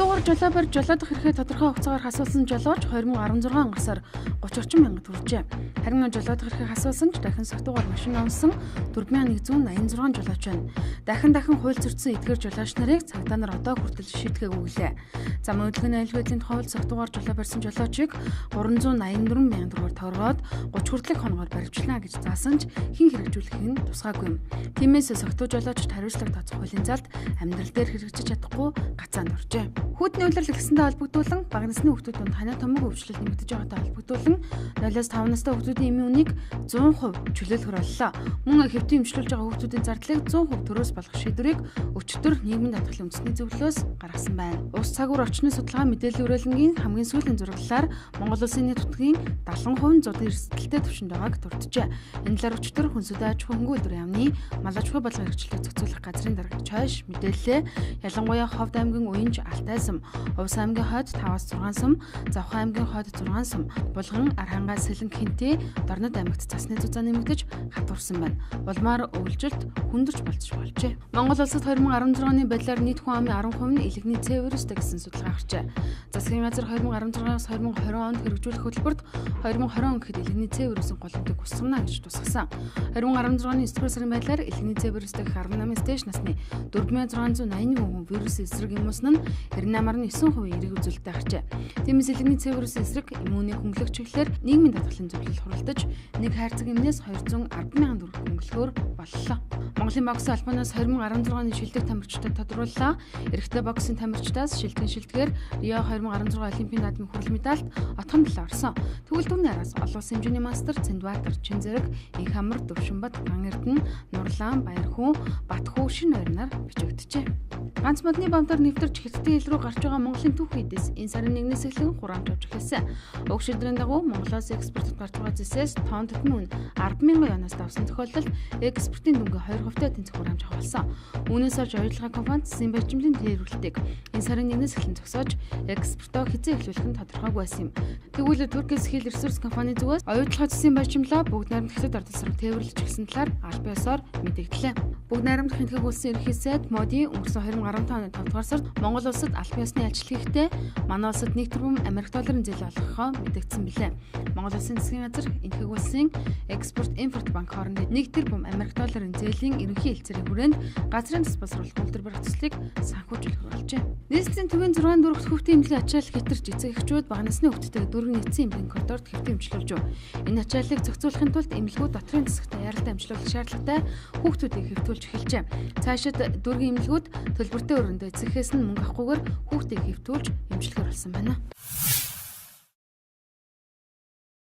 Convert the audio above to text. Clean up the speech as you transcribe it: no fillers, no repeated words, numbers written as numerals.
Согтуугаар жолоо барьж жолоодох эрхээ тодорхой хугацаагаар хасуулсан жолооч 2016 он гарсаар 30 орчим мянгад хүрчээ. Харин жолоодох эрхээ хасуулсан ч дахин согтуугаар машин онсон 4186 жолооч байна. Дахин дахин хууль зөрчсөн эдгээр жолооч нарыг цагдаа нар одоо хүртэл шийтгээгүй гэлээ. Зам хөдөлгөөний аюулгүй байдлын тухай хууль согтуугаар жолоо барьсан жолоочийг 384 мянган төгрөгөөр торгоод 30 хүртэлх хоногоор баривчлана гэж заасан ч хэн хэрэгжүүлэхийг нь тусгаагүй юм. Тиймээс согтуу жолоочд хариуцлага тооцох хуулийн залд амьдрал дээр хэрэгжиж чадахгүй гацаанд оржээ. Хүүтний улирал эхэлсэнтэй холбогдуулан бага насны хүүхдүүд дунд ханиа томог өвчлөл нэмэгдэж байгаатай холбогдуулан 0-5 настай хүүхдүүдийн эмийн үнийг 100% чөлөөлөхөр боллоо. Мөн хэвтэн эмчлүүлж байгаа хүүхдүүдийн зардлыг 100% төрөөс болох шийдвэрийг өчигдөр нийгмийн даатгалын үндэсний зөвлөлөөс гаргасан байна. Ус цагуур орчны судалгаа мэдээллийн үрэлэнгийн хамгийн сүүлийн зураглалаар Монгол улсын нийт нутгийн 70% зудын эрсдэлтэй түвшинд байгааг дурджээ. Энэ талаар өчигдөр Хүнсүдэ аж ахуйн хөнгөн үйлдвэр яамны мал аж ахуй бодлого хэрэгжлийг зохицуулах газрын дарга Чойш мэдээллээ. Ялангуяа Ховд аймгийн Уянж Алтай сум, Увс аймгийн хойд 5-6 сум, Завхан аймгийн хойд 6 сум, Булган, Архангай, Сэлэнг, Хинтээ, Дорнод аймагт цасны зузаан нэмэгдэж хатуурсан байна. Улмаар өвлжилт хүндэрч болцож болжээ. Монгол улсад 2016 оны байдлаар нийт хүн амын 10% нь илэгний С вирустэй гэсэн судалгаа гарчээ. Засгийн газар 2016-аас 2020 онд хэрэгжүүлэх хөтөлбөрт 2020 он гэхэд илэгний С вирусын голомтыг тусгана гэж тусгасан. 2016 оны 9-р сарын байдлаар илэгний С вирустэй 18-аас дээш насны 4681 хүн вирусын эсрэг иммунсан нь 98.9% эерэг үзүүлэлттэй гарчээ. Тиймээс илэгний С вирусын эсрэг иммунийг хөнгөлөх чиглэлээр нийгмийн даатгалын зөвлөл хуралдаж нэг хайрцаг эмнээс 210 мянган төгрөг хөнгөлөхөөр боллоо. Монголын боксын холбооноос 2016 оны шилдэг тамирчдад тодрууллаа. Эрэгтэй боксын тамирчдаас шилтгэн шилдгээр Рио 2016 Олимпийн наадмын хүрэл медальд отхон төлөө орсон. Тэгвэл түүний араас олон улсын хэмжээний мастер Цэндбаатар, Чинзэрэг, Инхамар, Төвшинбат, Ган Эрдэнэ, Нурлаан, Баярхүү, Батхүү шинэ хоёр нар бичигджээ. Ганц модны бамтар нэвтэрч хятадын хил рүү гарч байгаа Монголын түүх хийдээс энэ сарын 1-ээс эхлэн хураамж авч эхэлсэн. Уг шийдвэрийн дагуу Монголоос экспортод гарч байгаа зэсээс тонн татны үн 10 мянган юанаас давсан тохиолдолд экспортын дүнгээ 2%-тай тэнцэх хураамж авах болсон. Үүнээс хойш оюутлогын компани засгийн баримтлалын тээвэрлэлтийг энэ сарын 1-ээс эхлэн зогсоож экспортоо хэзээ эхлүүлэх нь тодорхойгүй байсан юм. Тэгвэл Туркийн Хил ресурс компани зүгээс оюутлогын засгийн баримтлалаа бүгд найрамдах хятад ардаас руу тээвэрлэж эхэлсэн талаар албан ёсоор мэдэгдлээ. Бүгд найрамдах Энэтхэг улсын ерөнхий сайд Моди өнгөрсөн 2015 оны 5 дугаар сард Монгол улсад албан ёсны ажилт хийхдээ манай улсад 1 тэрбум Америк долларын зээл олгохоо мэдэгдсэн билээ. Монгол улсын засгийн газар Энэтхэг улсын экспорт импорт банк хоорондын 1 тэрбум Америк долларын зээлийн ерөнхий хэлцээрийн хүрээнд газрын тус боловсруулах үйлдвэр барих төслийг санхүүжүүлэх болжээ. Нийслэлийн төвийн 6 дүүрэгт хүүхдийн эмнэлгийн ачаал хэтэрч эцэг эхчүүд бага насны хүүхдтэйг дүүргийн эцсийн эмнэлгийн коридорт хэвтэн эмчлүүлж юу. Энэ ачааллыг зохицуулахын тулд эмнэлгүүд дотрын засагт даяаралтай эмчлүүлэх шаардлагатай хүүхдүүдийг хэвтүүлж эхэлжээ. Цаашид дүүргийн эмнэлгүүд төлбөртэй өрөөндөө эцэг эхээс нь мөнгө авахгүйгээр хүүхдийг хэвтүүлж эмчлэхээр болсон байна.